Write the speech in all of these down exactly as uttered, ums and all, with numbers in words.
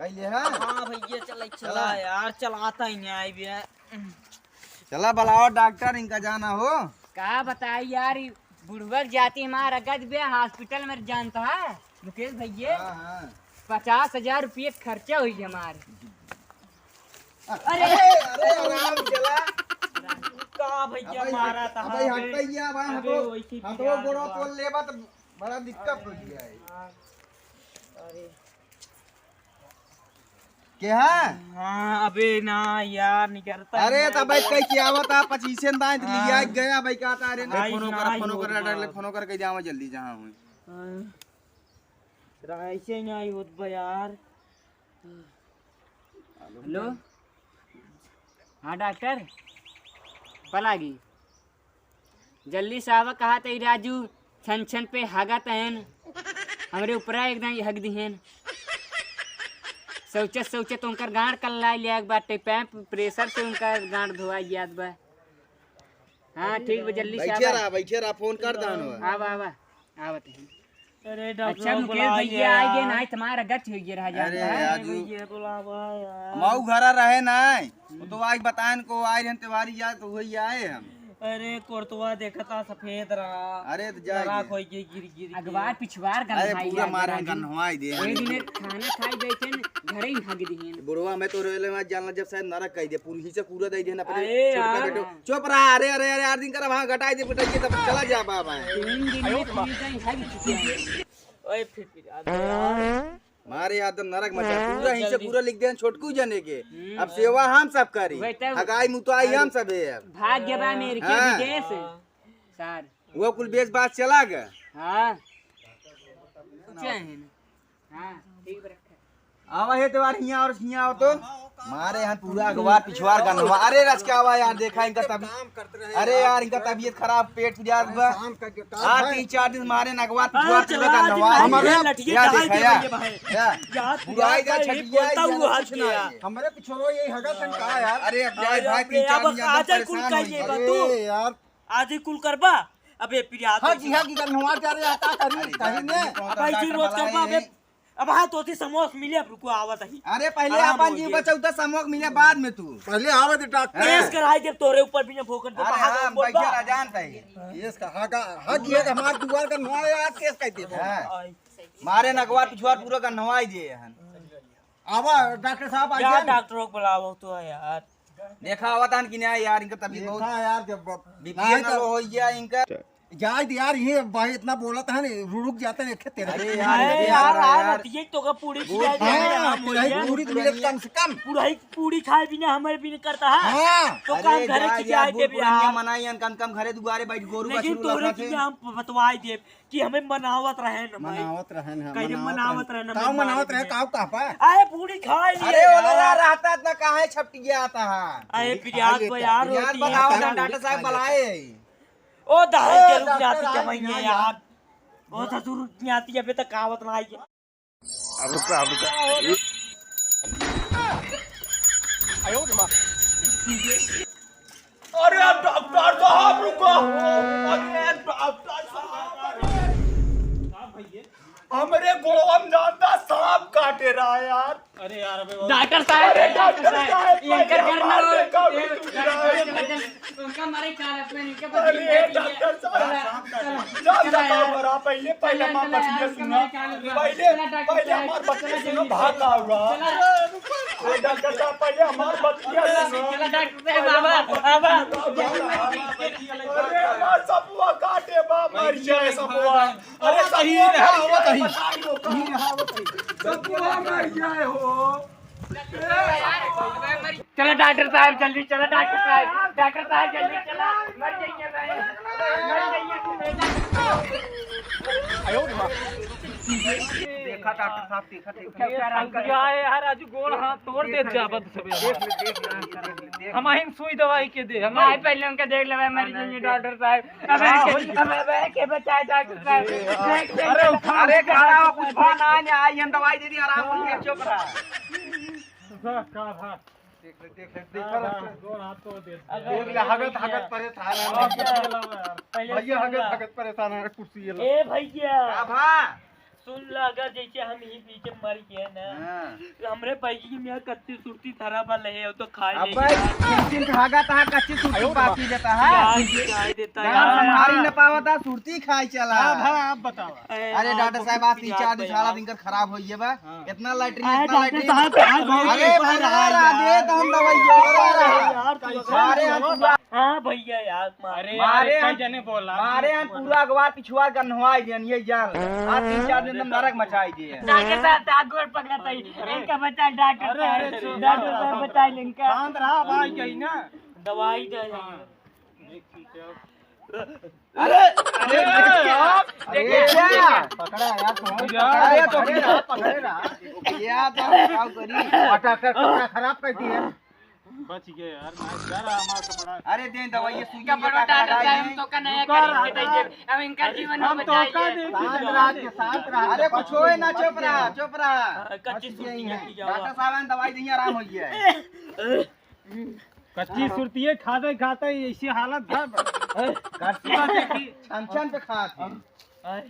पहले है। हाँ भैया, चला, चला। चला यार, चलाता ही नहीं आई भैया। चला बुलाओ डॉक्टर, इनका जाना हो। का बताई यार, ई बुढ़वा के जाति हमार रगत बे, हॉस्पिटल में जानता है मुकेश भैया। हाँ, हाँ। पचास हजार रुपये खर्चा हुई हमार। अरे, अरे, आराम चला। का भैया अबे मारा हट, था अबे हट गया बा, अबे हटो, वैसे हटो, गिरा गोड़वा बा। तोड़ लेबा तो बड़ा दिक्कत हो गया है। अरे। के हाँ? हाँ, अबे ना यार, निकलता अरे, ही तो भाई, नहीं। कहीं क्या आवत है, पच्चीस दांत हाँ। लिया गया, भाई, कहता, अरे, ना, आई फोन ना, कर, आई फोन हो कर, ना। डाल, फोन कर, कह जावा जल्दी, जहाँ हुई। हाँ। तेरा ऐसे ही नहीं होत बा यार। हेलो, हाँ डॉक्टर, पलागी, जल्दी से आवा, कहा तई राजू, छन छन पे हागत हन, हमरे ऊपरा एकदम हग दिहन। सोचत सोचत उनकर गांड कल्ला लिया बाटे, पैप प्रेशर से उनका गांड धोआ याद बा। हाँ, ठीक बा, जल्दी से बैठे आवा। रहा, बैठे रहा, फोन कर दान बा। आवा, आवा, आवत है। अरे डॉक्टर अच्छा, मुकेश बुलाइए भैया यार। आ गए ना, तुम्हारा गच हो गया रहा अरे जानता है। यार, अरे भैया बुलावा यार। मऊ घरा रहे ना, वो तो आज बताएन को आए रहन त्योहारी यार, तो वही आए हम। अरे कोर्तवा देखता सफेद रहा। अरे तो जा नराक दे। होई गई गिर गिर के। अगवार पिछवार अरे गंधाई पूरा यार मारे राजू। गन्हवाई दे। एक दिन खाना खाई बैठे न, घरे ही हग दिहन। बुढ़वा मैं तो रेले में जानला जब शायद नरक कह दे, पूरी हिस्से पूरा दे देना अपने अरे छोटका यार। बेटो। चुप रहा, अरे, अरे, अरे, यार, दिन कर वहाँ घटाई दे, पिटाई दे, तब चला जा बाबा। तीन दिन में तीन दिन हग चुके हैं। ओए फिर, फिर, आ, मारे यार, तुम नरक मचा, हाँ, पूरा हिस्से जल्दी। पूरा लिख देन छोटकू जने के। हम्म। अब सेवा हम सब करी। वही तो। हगाई मुताई हम सब है अब। भाग गया बा अमेरिका हाँ। विदेश। सार। वो कुल बेच बाच चला गया। हाँ। क्या है ना? हाँ, ठीक रखे। आवा हे त्योहार हियाँ और हियाँ आओ तो। मारे यहाँ पूरा अगवार पिछवार गंधवा। अरे रचकावा यार, देखा इनका तबीयत। अरे यार, इनका तबीयत खराब, पेट फुजात बा। हाँ, तीन चार दिन मारे न अगवार पिछवार पूरा गंधवा। हमारे लठिए यार, देखा यार। यार, बुढ़ाई जा छठिया, बोलता हुआ कुछ ना है। हमारे पिछवारो यही हगत है का यार? अरे अब जाए भाई, तीन चार दिन ज्यादा परेशान हो गए। अरे यार, आज ही कुल करबा। अबे प्रिया हाँ जी, हाँ जी, गन्हवा जा रहे, आता करी, अरे कहीं यार, ने। अब ऐसे रोज करबा, अबे। अब हाँ, तोती समोस मिले, अब रुको, आवत ही। अरे, पहले अपन जीव बचाऊ, तो समोस मिले बाद में तू। पहले आवे दे डॉक्टर। केस कराई देब तोरे ऊपर, बिना फोकट दे, अरे हाँ, बैठे रह, जानता है। केस का, हाँ का, हाँ किया कि हमार दुआर का नवा यार केस कर दे। हाँ। मारे नगवा पिछवार पूरा का नवाई दे हन। आवा, डॉक्टर साहब, आ यार, जान। डॉक्टर को बुलाओ तो यार। देखा, आवत हन कि नहीं यार, इनका तबीयत बहुत देखा यार, जब ब-, बीपी नहीं ना तो हो गया इनका। जाए दे यार, ये भाई इतना बोलत है ना, रुक जाते हैं, खेते अरे रहे। यार, अरे ये यार, यार, यार, यार। ये तो का पूरी खिला दे, हाँ, आराम हो पूरा ही गया। पूरी तो मिले कम से कम। पूरा ही पूरी खाए बिना हमारे बिना करता है। हाँ। तो अरे काम घरे जा की यार, जाए दे बूढ़ पुरानिया यार। मनाई, कम कम घरे दुआरे बैठ गोरू लेकिन बछरू तोरे रखा की थे। हम बतवाई दे। कि हमें मनावत रहे न भाई। मनावत रहे न, कहीं मनावत रहे न, का मनावत रहे, का कह पा? अरे पूरी खा ली अरे यार। ओला रहता इतना काहे छपटिया आता है? अरे पूरी खा प्याज लेता। बयार प्याज होती बनाओ है। ना, डॉक्टर साहब बुलाए। ओ दाई के रुक जाती कमाइए यार। ओ ससुर रुक जाती है, अबे तक आवत ना आई। अब रुका, अब रुका। अरे डॉक्टर साहब, रुको। अरे डॉक्टर साहब, अरे हमरे गोड़वा में जानता सांप काटे रहा यार। अरे यार, अबे डॉक्टर साहब, अरे डॉक्टर साहब, इनका पहले करना हमार हो, देखा ये, भी टूट रहा है। डॉक्टर साहब, उनका मारे चाल अपने, इनके पास अरे डॉक्टर साहब, चला, चला, जान चला बताओ यार। बड़ा, पहले, पहले चला, हमार चला यार, बतिया उनका सुना। मारे चाल अपने। पहले, चला डॉक्टर पहले साहब, हमार बतिया चला सुना, जल्दी। भाग का हुआ। चला। अरे डॉक्टर साहब, पहले हमार बतिया सुना। चला डॉक्टर साहब, बाबा, बाबा। अरे हमार सपुआ काटे बा, मर जाए सपुआ। अरे सपुआ मर जाए, बताइए। सपुआ मर जाए हो। चलो डॉक्टर साहब, जल्दी चलो डॉक्टर साहब, डॉक्टर साहब जल्दी चलो, मर जाइए भाई, मर जाइए। देखा डॉक्टर साहब, देखा, देखा। क्या, क्या, क्या, क्या? यार आज गोड़ हाथ तोड़ दे जाबत सबे। देख ले, देख ले, देख ले, देख ले। हम अहिन सुई दवाई के दे, हम नहीं, पहले उनका देख लेवे, मर जाइए डॉक्टर साहब। अब हाँ, ऐसे, हो गया। अब, अब ऐसे बचाए डॉक्टर साहब। अरे, अरे, अरे, खाना कुछ भा ना, ने आई हम दवाई दे दी, आराम हो गया, चुप रहा। का, का भा? देख ले, देख ले, देख ले। हाँ, हाँ, गोड़ हाथ तोड़ दे। देख ले, हगत, हगत परेशान है। हाँ, पहले भैया, हगत, हगत परेशान है, कुर्सी ये लो। ए भैया। का भा? सुन ला, अगर जैसे हम ही बीच में मर गए ना, हाँ। तो हमरे बैगी में कच्ची सुरती धरा बा लहे, तो खाए अबे, लेके। चिन चिन भागा ता, कच्ची सुरती पाती देता है। यार, खाए देता गाँव यार। संभारी न पावता, सुरती खाए चला। अब हाँ, आप बताओ। अरे, अरे, डॉक्टर साहब, आज तीन चार दिन झाड़ा दिन कर खराब होइए बा। हाँ। इतना लैट्रिन, अरे, इतना डॉक्टर लैट्रिन। साहब, आज बहुत अरे, ऊपर आ रहा है। दे तो हम दवाई, अरे, यार, तू अरे, हम पूरा हाँ भैया यार, मार। अरे यार, मारे कई हम, जने बोला। मारे हम पूरा अगवा पिछुआ गन्हवा दियन, ये जान ले। आज तीन चार दिन में नरक मचाई दिए। डॉक्टर साहब, ता गोड़ पकड़ा था, इनका बचा, डॉक्टर अरे, अरे, साहब, चुप डॉक्टर रहो। साहब, बचा ले इनका। शांत रहा भाई, यही ना। दवाई दे। हाँ। अरे, अरे, अरे, अरे, क्या? पकड़ा यार, तुम। यार, अरे, तो पकड़े रहा, पकड़े रहा। क्या था, क्या करी? डॉक्टर, कपड़ा खराब कर दिए। बच गए यार, मैं डरा हमारा कपड़ा। अरे दे दवाई, ये सुई कपड़ा का डाल लगा दे, दे। हम तो का नया रुका करेंगे, रहा। दे दे। अब इनका जीवन हम तो बचाइए। का देंगे। शांत रहा के, शांत रहा। अरे कुछ होए ना, चुप रहा, चुप रहा। हाँ, कच्ची सुरती है। डॉक्टर साहब ने दवाई दी, आराम हो गया है। कच्ची सुरतिये खाते खाते ऐसी हालत था। कच्ची देखी। छन छन पे खात है।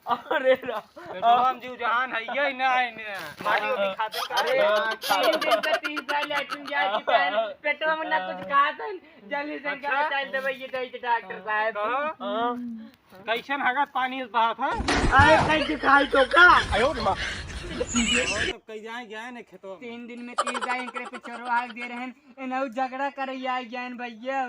अरे रा-, पेटवा में जीव जहान है, ये ना है ने। माटी ओटी खाते अरे, खाते। तीन दिन से तीन साल लैट्रिन जाए के बहन, पेटवा में ना कुछ खात है, जल्दी से इनका अच्छा। बचाई देवे, ये दे दे डॉक्टर साहब। कहो। हाँ। कैसन हगत पानी इस बहात है? अरे, कहीं दिखाई तो का? आयो रे माँ। तो कहीं जाए, जाए ने खेतवा में। तीन दिन में तीन जाए, इनके पे चोरवा हाक दे रहे हैं, इन्हें झगड़ा करे आ गया है भैया।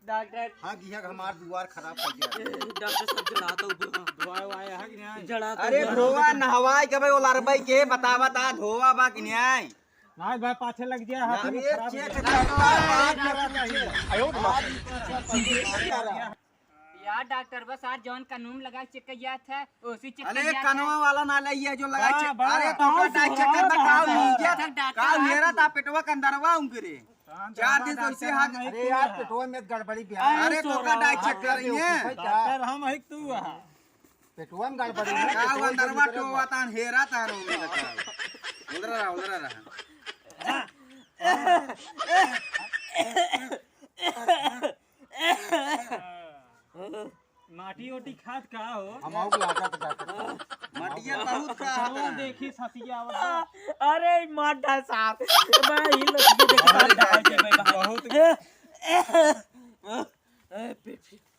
डॉक्टर। हाँ, गिया के हमार दुआर खराब कर दिया। डॉक्टर साहब, जड़ा तो ऊपर। दुआ वाया है कि नहीं? जड़ा तो अरे, ऊपर। धोवा नहवाई के भाई, वो लड़बाई के बतावा ता, धोवा बा कि नहीं? नाहीं भाई, पाछे लग गया, हाथ ना, में ये खराब हो चेक गया। करता है, बात कर रहा है। आयो रे बाप। यार डॉक्टर, बस आज जौन कानून लगा चेक कर गया था, उसी चेक अरे, कर गया था। कनवा वाला ना ले, ये जो लगा हाँ, चेक। बा। अरे, तो कौन का डाई चेक करता, का हुई गया? डॉक्टर, काउ डॉक्टर, हेरा था, पेटवा के अंदरवा उनके रे। शांत चार रहा दिन तो डॉक्टर, ऐसे हाथ हम नहीं अरे किए यार, हैं। पेटवा में गड़बड़ी भी है। अरे अरे तो का सोरा, डाई चेक आप करेंगे। देखो, भाई, क्या? डॉक्टर हम है कि तू है? पेटवा में गड़बड़ी है, का पेटवा में अंदरवा गड़बड़ी टोवा है। तान हेरा तान हो गया था। उधर रहा, उधर रहा। माटी ओटी खात का हो? हम आउक लागत डॉक्टर साहब। मटिया बहुत खात कौन है। देखी ससिया आवत बा? अरे माटा साहब, मैं ही लग देखता बहुत है, बहुत। ए, ए, ए,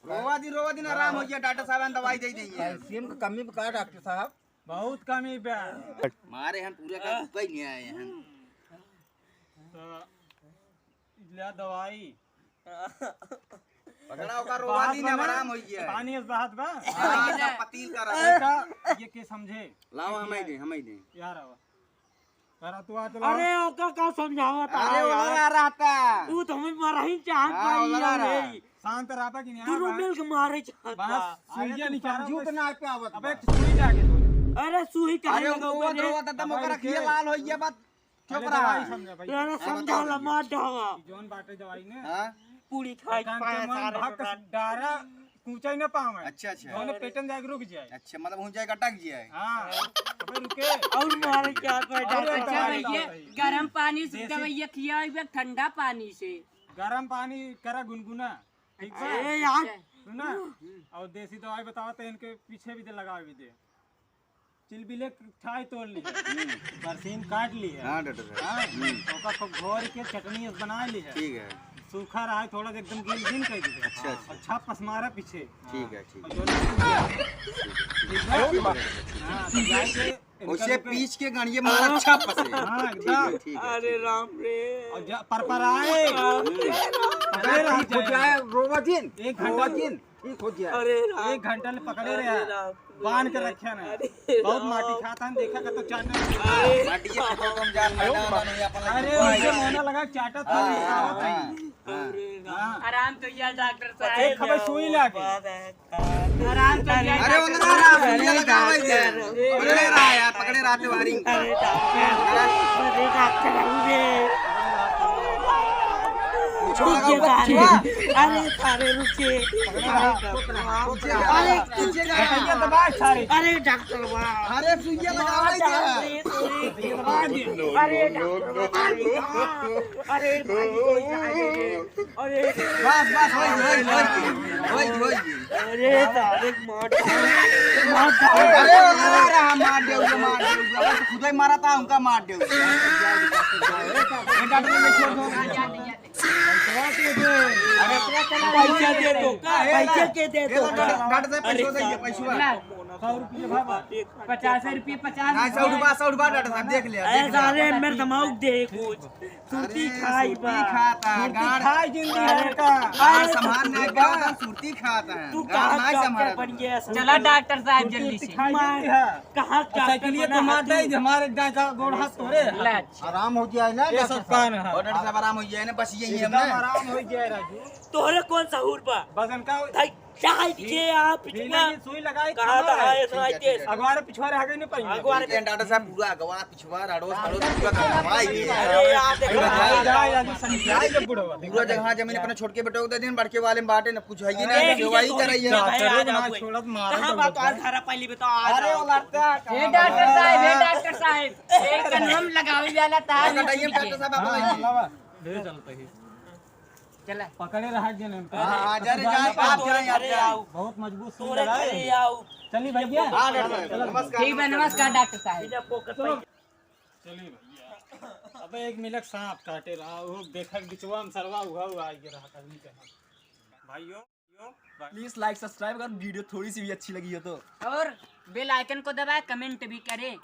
रोवा दिन, रोवा दिन आराम हो गया, डॉक्टर साहब ने दवाई दे दी है। कैल्शियम की कमी बा का डॉक्टर साहब? बहुत कमी बा। मारे हम पूरा का रुका ही नहीं आए हैं। तो ले दवाई। पकड़ा ओका रोवा दिन बा ना? आराम हो गया। पानी इस बात बा। हाँ, सब पतील का रहा। बेटा, ये के समझे? लाओ, हम ही दे, हम ही दे। यार आवा। करा तू आ चला। अरे, ओका का समझावा था अरे, यार? ओला रहता। ऊ तो हमें मरही चाहत हाँ, भाई, ओला ये रहा। मेरी। शांत रहता कि नहीं? तू बा? मिल के मारे चाहत बस, था। सुइया अरे, तू निकाल। समझू तो ना पे आवत अबे, बा। सुई जाके दो। अरे, सुई काहे अरे, लगाओ वो रे? रोवा था, तब अबे, ओकरा के खिया लाल हो गया, बात चुप अरे, रहा। दवाई समझा भाई। अरे, समझा ला, मार डावा। जौन बाटे दवाई ने। हाँ? पूरी खाई कान के पाया मन सारे भक डरा। डारा, कूचा ही ना पावे। अच्छा, अच्छा। जौने पेटन जाके रुक जाए। अच्छा, मतलब हो जाए, अटक जाए। हाँ, अबे रुके। और मारे क्या पे और डॉक्टर अच्छा साहब? भैया, गरम पानी से देसी दवाइया खिया, एक ठंडा पानी से। गरम पानी करा गुनगुना, ठीक बा? ए यार। सुना? और देसी दवाई बतावा तो इनके पीछे भी दे, लगावे भी दे। चिलबिले खाई तोड़ ली है। हम्म। बरसीन काट ली है। हाँ, डॉक्टर साहब। हाँ, हम्म। ओका खूब घोर के चटनी बना ली है। ठीक है। सूखा रहा है, थोड़ा सा एकदम गील गील कर दी है। अच्छा, अच्छा। और छाप पसमारा पीछे। ठीक है, ठीक और है। जो ठीक है, ठीक है। हाँ, तो जाके इनका उसे जो पीस के गाड़िए मारा छाप से। हाँ, ठीक है, एकदम। ठीक है, अरे ठीक है। राम रे। और जा, पर पर आए। हम्म। पकड़े रहा पीस हो जाए। जाए, रोवा दिन। एक घंटा रोवा दिन। ठीक हो गया। अरे राम। एक घंटा ले पकड़े रहे अरे हैं। राम। बांध के रखे ना। अरे बहुत राम। माटी खाता है, देखा का तो चाटना। अरे माटी के खेतों तुम जान मैदान बनो, ये अपन अरे उनसे मोना लगा, चाटा था, हाँ, हाँ, हाँ। अरे राम। हाँ। आराम तो यह डॉक्टर साहब एक खबर सुई लागे। आराम तो यह अरे डॉक्टर उनका साहब। सुई लगावे दे। पकड़े रहा यार, पकड़े रहा तिवारी। अरे डॉक्टर, अरे डॉक्टर, अरे। रुक जा सारे, अरे सारे रुक जा। अरे, अरे डॉक्टर बा। अरे सुइया लगावे दे। अरे डॉक्टर बा। अरे भाई, अरे। बस, बस, होई, होई, होई, होई, होई। अरे सारे मार। अरे, अरे, अरे, अरे, खुदे मारा था, उनका मार दे। ये डॉक्टर ने छोड़ दो। अरे, पैसा दे दो, का? पैसा के दे दो? डॉक्टर साहब, पैसा दे, पैसा। ना। सौ रुपये बाबा। पचास रुपये, पचास ना, सौ रुपये, सौ रुपये डॉक्टर साहब, देख ले, अरे देख ले। सारे मेरे दिमाग दे कुछ। सुरती अरे, खाई सुरती बा। खाता, सुरती गाड़। खाई जिंदगी अरे, है का? गाड़ अरे, संभाल नहीं सुरती पाता, बा। सुरती खाता है। तू गाड़ कहाँ नहीं डॉक्टर संभाल। बन गया? चला डॉक्टर साहब, सुरती जल्दी से। खाई जिंदगी है। कहाँ और डॉक्टर साइकिलिया बना तो मार तू? दे, हमारे दाएं का गोड़ हाथ तोड़े। ले, अच्छा। आराम हो जाए ना, ये डॉक्टर सब साहब। कान है। और डॉक्टर साहब, आराम हो जाए ना, बस यही एकदम हमने। आराम हो जाए, राजू। तोहरे कौन सहूर बा? बस इनका भाई, चाहे के आप ये पिछुआ। नहीं, सुई लगाई, कहाँ कहाँ था है? ये सुनाई ठीक है, दे। ठीक है। अगवारे पिछवारे आगे नहीं पाएंगे। अगवारे ठीक है, डॉक्टर साहब, पूरा अगवा पिछवा, अड़ोस पड़ोस पूरा करवाई दिए। अरे यार, देखो। पूरा भाई, जाए, जाए, जाए, समझाए जब बूढ़ा हुआ। पूरा जगह जमीन अपने छोटके बेटो को दे देन, बड़के वाले में बांटे न, कुछ है ही अरे, नहीं, ठीक है, वही तो कराइए। ठीक है, आ जाओ, छोड़त मारे कहाँ तो बात, बताओ। आज घर पाली बताओ, आ ए जाओ। डॉक्टर साहब, ए डॉक्टर साहब, एक कन हम लगावे वाला था, कटाइए, डॉक्टर साहब, आप हाँ, आइए। हाँ, लावा। ले चलते ही। चला। पकड़े रहा के नहीं। हाँ, आ जा रे, जा, आप जाए, आप जाए। बहुत मजबूत सुई तोरे लगा है। घरे आओ। चलिए भैया। हाँ, डॉक्टर साहब, नमस्कार, ठीक बा, नमस्कार। नमस्कार डॉक्टर साहब। चलो। चलिए भैया। अबे एक मिनट सांप काटे रहा, वो देखा बिचवा में सरवा हुआ, हुआ आ गया रहा आदमी के हाथ। भाइयों, please like subscribe अगर video थोड़ी सी भी अच्छी लगी हो तो। और bell icon को दबाए, comment भी करें।